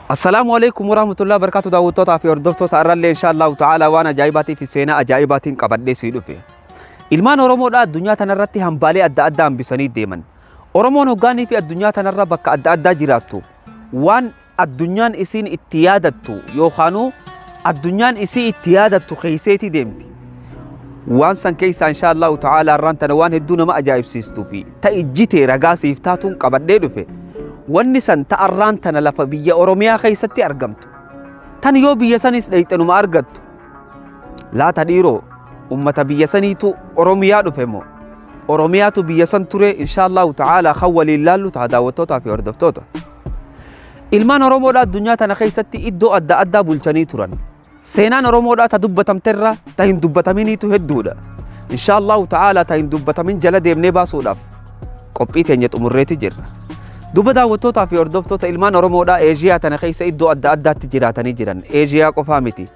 Assalaamu alaikum warahmatullahi wabarakatuh. Daawwattootaa fi hordoftoota, irrallee insha Allahu ta'ala waan ajaa'ibaatii fi seenaa ajaa'ibaatiin qabadhee sii dhufe. Ilmaan Oromoodhaa addunyaa tanarratti hambaalee adda addaa hambisanii deeman. Oromoon hoggaanii fi addunyaa tanarra bakka adda addaa jiraattu waan addunyaan isiin itti yaadattu yookaanuu addunyaan isii itti yaadattu keeyseeti deemti. Waan san keessaa insha Allahu ta'ala irraan tana waan hedduu nama ajaa'ibsiistuu fi ta ijjitee ragaa siif taatuun qabadhee dhufe. Wanni san ta'arraan tana lafa biyya Oromiyaa keessatti argamtu. Tan yoo biyya sanis dhayxanuma argattu. Laata dhiiroo, ummata biyya saniitu Oromiyaa dhufe moo Oromiyaatu biyya san ture? Insha Allahu ta'ala kan waliin laallu ta'a, daawwattootaa fi hordoftoota. Ilmaan Oromoodhaa addunyaa tana keessatti iddoo adda addaa bulchanii turan. Seenaan Oromoodhaa ta dubbatamterra ta hin dubbataminiitu hedduudha. Insha Allahu ta'ala ta hin dubbatamin jala deemnee baasuudhaaf qophii teenya xumurreeti jirra. Duba daawwattootaa fi hordoftoota, ilmaan Oromoodhaa Eeshiyaa tana keessa iddoo adda addaatti jiraatanii jiran. Eeshiyaa qofaa miti.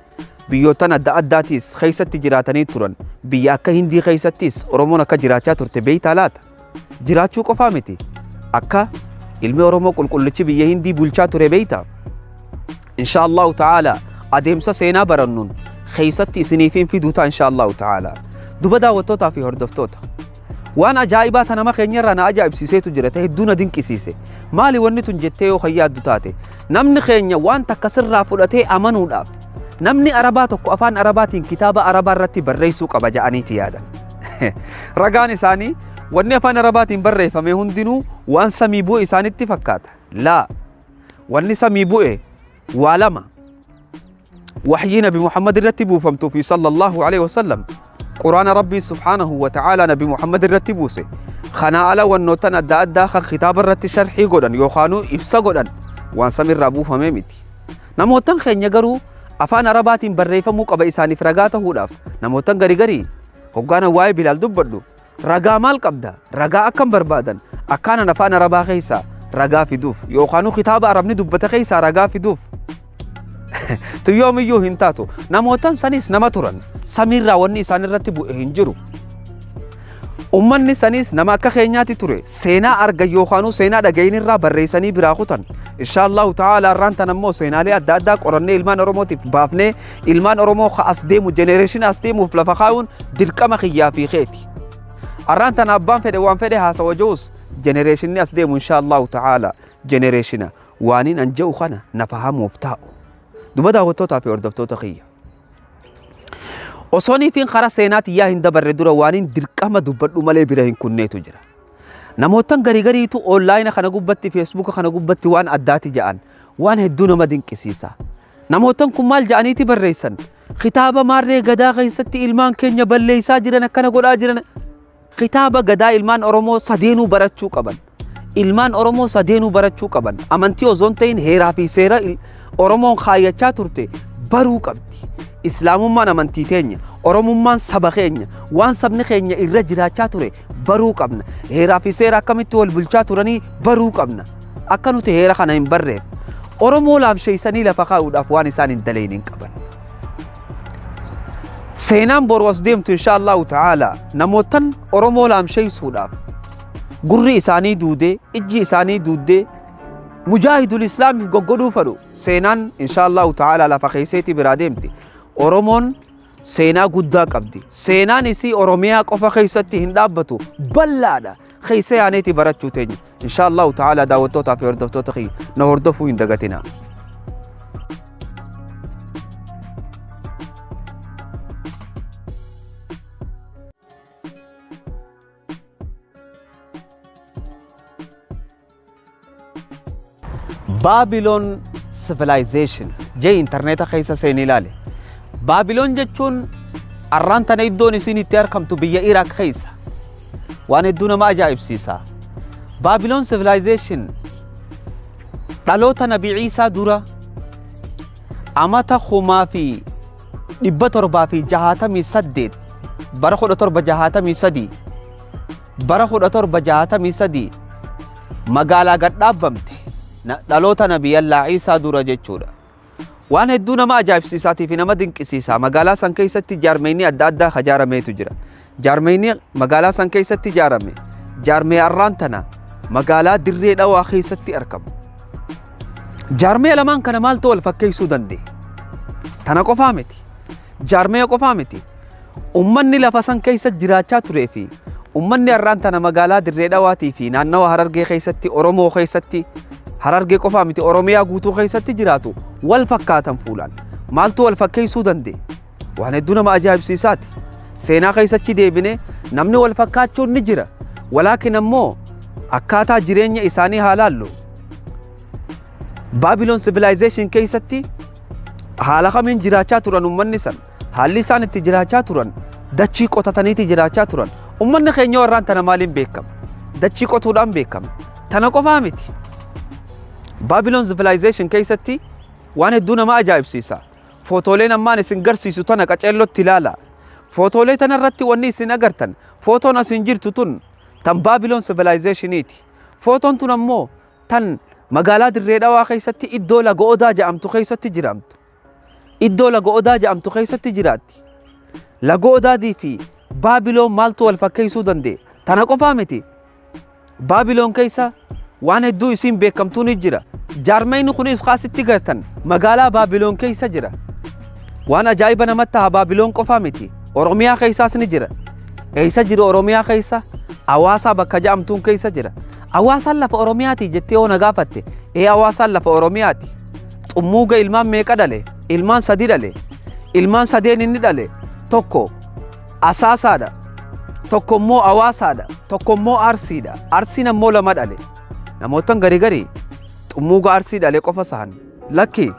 Biyyoottan adda addaatiis keessatti jiraatanii turan. Biyya akka Hindii keessattis Oromoon akka jiraachaa turte beeytaa laata? Jiraachuu qofaa miti. Akka ilmi Oromoo qulqullichi biyya Hindii bulchaa ture beeytaa? Insha Allahu ta'ala adeemsa seenaa barannuun keessatti isiniifin fiduu ta'a insha Allahu ta'ala. Duba daawwattootaa fi hordoftoota. Waan ajaa'ibaa ta nama keenyarraa na ajaa'ibsiiseetu jira, ta hedduu na dinqisiise. Maali wanni tun jettee yoo kan yaaddu taate, namni keenya waan takka sirraa fudhatee amanuudhaaf namni Arabaa tokko afaan Arabaatiin kitaaba Arabaa irratti barreessuu qaba ja'aniiti yaadan. Ragaan isaanii wanni afaan Arabaatiin barreeffame hundinuu waan samii bu'e isaanitti fakkaata. Laa, wanni samii bu'e waa lama. Waxyii Nabi Muhammad irratti buufamtuu fi sallallahu alaihi wasallam, Quraana Rabbii subhaanahu wa ta'ala Nabi Muhammad irratti buuse. Kanaa ala wannootan adda addaa kan kitaaba irratti sharhii godhan yookaanuu ibsa godhan waan samiirraa buufamee miti. Namootan keenya garuu afaan Arabaatiin barreeffamuu qaba isaaniif ragaa ta'uudhaaf. Namootan gari garii hoggaana waa'ee Bilaal dubbadhu, ragaa maal qabda? Ragaa akkam barbaadan? Akkaanan afaan Arabaa keessaa ragaa fiduuf yookaanuu kitaaba Arabni dubbate keessaa ragaa fiduuf tuyyoomiyyuu hin taatu. Namootan sanis nama turan. Samiirraa wanni isaan irratti bu'e hin jiru. Ummanni sanis nama akka keenyaatti ture. Seenaa argan yookaanuu seenaa dhagayin irraa barreessanii biraa kutan. Insha Allahu ta'ala irraan tan ammoo seenaalee adda addaa qorannee ilmaan Oromootiif baafnee ilmaan Oromoo ka as deemu, generation as deemuuf lafa kaa'uun dirqama kiyyaa fi keeti. Arraan tana abbaan fedhe waan fedhe haasawa jiruus, generationni as deemu insha Allahu ta'ala generationa waaniin an je'u kana na fahamuuf taa'u. Duba daawwattootaa fi hordoftoota kiyya. Osoonii fi karaa seenaa tiyyaa hin dabarre dura waaniin dirqama dubbadhu malee bira hin kunneetu jira. Namootan garii gariitu online kana gubbatti, Facebooka kana gubbatti waan addaati ja'an, waan hedduu nama dinqisiisa. Namootan kun maal ja'aniiti barreessan? Kitaaba maarree gadaa keessatti ilmaan keenya balleessaa jiran, akkana godhaa jiran. Kitaaba gadaa ilmaan Oromoo sadeenuu barachuu qaban. Ilmaan Oromoo sadeenuu barachuu qaban. Amantii osoo hin ta'in heeraa fi seera Oromoon kaayyachaa turte baruu qabdi. Islaamummaan amantii teenya, Oromummaan saba keenya, waan sabni keenya irra jiraachaa ture baruu qabna. Heeraa fi seera akkamitti wal bulchaa turanii baruu qabna. Akka nuti heera kana hin barreef Oromoo laamsheessanii lafa kaa'uudhaaf waan isaan hin daleen hin qaban. Seenaan boru as deemtu insha Allahu ta'ala namootan Oromoo laamsheessuudhaaf gurri isaanii duudee, ijji isaanii duuddee, mujaahidul islaamiif goggodhuu fedhu seenaan insha Allahu ta'ala lafa keesseeti biraa deemti. Oromoon seenaa guddaa qabdi. Seenaan isii Oromiyaa qofa keessatti hin dhaabbatu, bal'aadha. Keessa yaaneeti barachuu teenya. Insha Allahu ta'ala daawwattootaa fi hordoftoota kiyya, na hordofuu hin dagatinaa. Baabiloon Civilization jee intarneeta keessa seenii ilaale. Baabiloon jechuun arraan tana iddoon isiin itti argamtu biyya Iraaq keessa. Waan hedduu nama ajaa'ibsiisa. Baabiloon Civilization dhaloota Nabi Iisaa dura amata 1768, bara 1763, bara 1763 magaalaa gad dhaabbamte, dhaloota Nabiyyallaa Iisaa dura jechuudha. Waan hedduu nama ajaa'ibsiisaatii fi nama dinqisiisa. Magaalaa san keessatti jaarmeyni adda addaa ijaarameetu jira. Jaarmeyni magaalaa san keessatti ijaarame jaarmee arraan tana magaalaa Dirree Dhawaa keessatti argamu. Jaarmee lamaan kana maaltu wal fakkeessuu danda'e? Tana qofaa miti. Jaarmee qofaa miti. Ummanni lafa san keessa jiraachaa turee fi ummanni har'aan tana magaalaa Dirree Dhawaatii fi naannawa Harargee keessatti, Oromoo keessatti, Harargee qofaa miti, Oromiyaa guutuu keessatti jiraatu wal fakkaatan fuulaan. Maaltu wal fakkeessuu danda'e? Waan hedduu nama ajaa'ibsiisaati. Seenaa keessatti deebinee namni wal fakkaachuun ni jira. Walaakin ammoo akkaataa jireenya isaanii haa laallu. Baabiloon civilization keessatti haala kamiin jiraachaa turan ummanni san? Haalli isaan itti jiraachaa turan dachii qotataniiti jiraachaa turan. Ummanni keenya warraan tana maaliin beekama? Dachii qotuudhaan beekama. Tana qofaa miti. Baabiloon civilization keessatti waan hedduu nama ajaa'ibsiisa. Footooleen ammaan isin garsiisu tana qaceellotti ilaala. Footoolee tanarratti wanni isin agartan, footoon asin jirtu tun tan Baabiloon civilizationiiti. Footoon tun ammoo tan magaalaa Dirree Dhawaa keessatti iddoo Laga Odaa jedhamtu keessatti jiramtu. Iddoo Laga Odaa jedhamtu keessatti jiraatti. Laga Odaadii fi Baabiloon maaltu wal fakkeessuu danda'e? Tana qofaa miti. Baabiloon keessa waan hedduu isiin beekamtuu ni jira. Jaarmeyni kunis kaasitti gartan magaalaa Baabiloon keessa jira. Waan ajaa'iba namatti ta'a, Baabiloon qofaa miti. Oromiyaa keessaas ni jira. Eessa jiru Oromiyaa keessa? Hawaasaa bakka jedhamtuun keessa jira. Hawaasaan lafa Oromiyaati jettee yoo na gaafatte, ee, hawaasaan lafa Oromiyaati. Xummuuga ilmaan meeqa dhale? Ilmaan sadi dhale. Ilmaan sadeen inni dhale tokko Asaasaadha. Tokko immoo Hawaasaadha. Tokko immoo Arsiidha. Arsiin ammoo lama dhale. Namootan gari gari Xummuuga Arsii dhale qofa sahan. Lakki,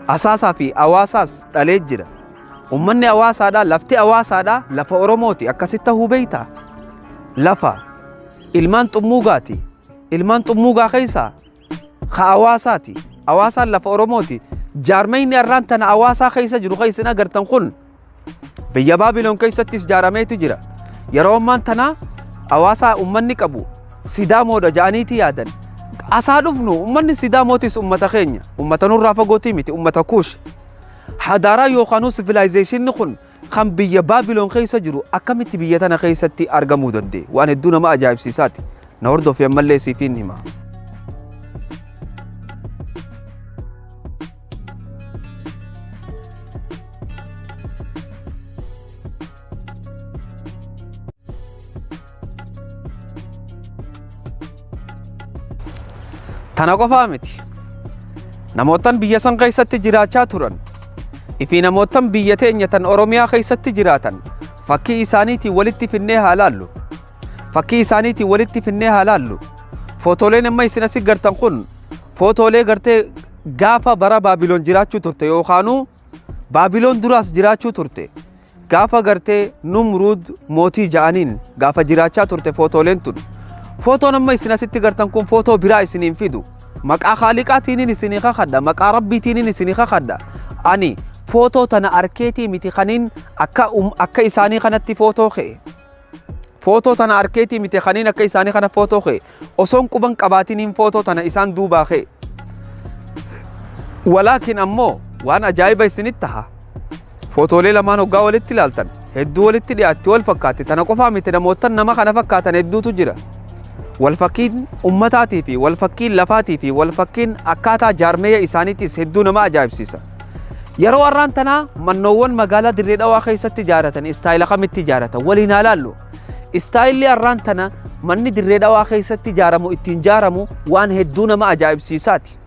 Asaasaa fi Hawaasaas dhalee jira. Ummanni Hawaasaadha, lafti Hawaasaadha, lafa Oromooti. Akkasitti tahuu beektaa? Lafa ilmaan Xummuugaati. Ilmaan Xummuugaa keessaa ka Hawaasaati. Hawaasaan lafa Oromooti. Jaarmeyni har'aan tana Hawaasaa keessa jiru kan isin agartan kun biyya Baabiloon keessattis ijaarameetu jira. Yeroo ammaan tana Hawaasaa ummanni qabu Sidaamoodha ja'aniiti yaadan. Asaa dhufnu, ummanni Sidaamootis ummata keenya. Ummata nurraa fagootii miti, ummata Kuush. Hadaaraa yookaanuu civilizationni kun kan biyya Baabiloon keessa jiru akkamitti biyya tana keessatti argamuu danda'e? Waan hedduu nama ajaa'ibsiisaati. Na hordofi, ammallee siifiin hima. Tana qofaa miti. Namootan biyya san keessatti jiraachaa turan ifi namootan biyya teenya tan Oromiyaa keessatti jiraatan fakkii isaaniitiin walitti finnee haa laallu. Fakkii isaaniitiin walitti finnee haa laallu. Footooleen amma isin asi gartan kun footoolee gartee gaafa bara Baabiloon jiraachuu turte yookaanuu Baabiloon duraas jiraachuu turte. Gaafa gartee Numruud mootii ja'aniin gaafa jiraachaa turte footooleen tun. Footoon amma isin asitti gartan kun footoo biraa isiniin fidu. Maqaa Haaliqaatiinin isinii kakadha, maqaa Rabbiitiinin isinii kakadha. Ani footoo tana arkeetii miti kaniin akka isaanii kanatti footoo ka'e. Footoo tana arkeetii miti kaniin akka isaanii kana footoo ka'e. Osoon quban qabaatiniin footoo tana isaan duubaa ka'e. Walaakin ammoo waan ajaa'iba isinitti taha. Footoolee lamaan hoggaa walitti ilaaltan hedduu walitti dhiyaatti, wal fakkaatti. Tana qofaa miti, namootan nama kana fakkaatan hedduutu jira. Wal fakkiin ummataatii fi wal fakkiin lafaatii fi wal fakkiin akkaataa jaarmeeya isaaniitis hedduu nama ajaa'ibsiisa. Yeroo har'aan tanaa mannoowwan magaalaa Dirree Dhawaa keessatti ijaaratan istaayila kamitti ijaaratan waliin haa laallu. Istaayilli har'aan tana manni Dirree Dhawaa keessatti ijaaramu ittiin ijaaramu waan hedduu nama ajaa'ibsiisaati.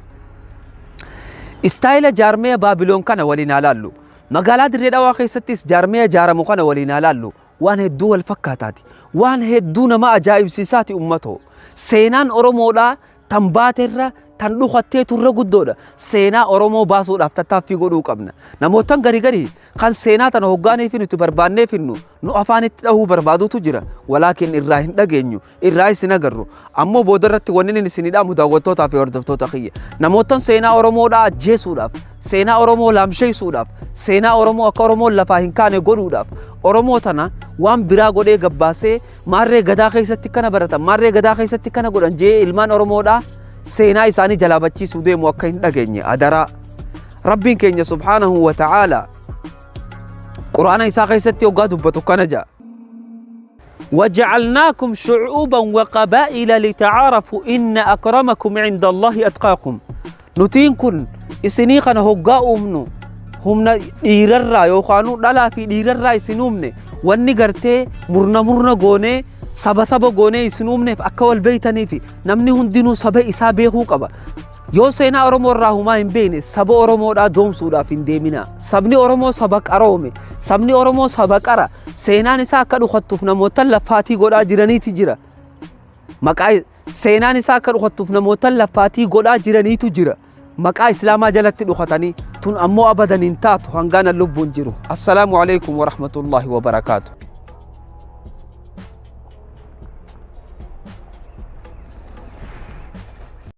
Istaayila jaarmeeya Baabiloon kana waliin haa laallu. Magaalaa Dirree Dhawaa keessattis jaarmeeya ijaaramu kana waliin haa laallu. Waan hedduu wal fakkaataati. Waan hedduu nama ajaa'ibsiisaati, ummatoo. Seenaan Oromoodhaa tan baaterra tan dhukattee turre guddoodha. Seenaa Oromoo baasuudhaaf tattaaffii godhuu qabna. Namootan gari gari kan seenaa tana hoggaanii fi nuti barbaannee finnu nu afaanitti dhahuu barbaadutu jira. Walaakin irraa hin dhageenyu, irraa isin agarru. Ammoo boodarratti wanni inni isin dhaamu, daawwattootaa fi hordoftoota kiyya. Namootan seenaa Oromoodhaa ajjeesuudhaaf, seenaa Oromoo laamsheessuudhaaf, seenaa Oromoo akka Oromoon lafaa hin kaane godhuudhaaf, Oromoo tana waan biraa godhee gabbaasee maarree gadaa keessatti kana baratan, maarree gadaa keessatti kana godhan jee ilmaan Oromoodhaa seenaa isaanii jalaa bachiisuu deemu akka hin dhageenye adaraa. Rabbiin keenya subhaanahu wa ta'aalaa Quraana isaa keessatti hoggaa dubbatu kana ja'a. وجعلناكم شعوبا وقبائل لتعارفوا إن أكرمكم عند الله أتقاكم. Nutiin kun isinii kana hoggaa uumnu humna dhiirarraa yookaan dhalaa fi dhiirarraa isin uumne, wanni gartee murna murna goonee, saba saba goonee isin uumneef akka wal beeytaniif. Namni hundinuu saba isaa beekuu qaba. Yoo seenaa Oromoo irraa humaa hin beekne, saba Oromoodhaa doomsuudhaaf hin deemina. Sabni Oromoo saba qaroome, sabni Oromoo saba qara. Seenaan isaa akka dhukattuuf namoota laffaatii godhaa jiraniiti jira. Maqaa seenaan isaa akka dhukattuuf namoota laffaatii godhaa jiraniitu jira. Maqaa Islaamaa jalatti dhukatanii tun ammoo abadan hin taatu hangaana lubbuun jiru. Assalaamu alaikum warahmatullaahi wabarakaatu.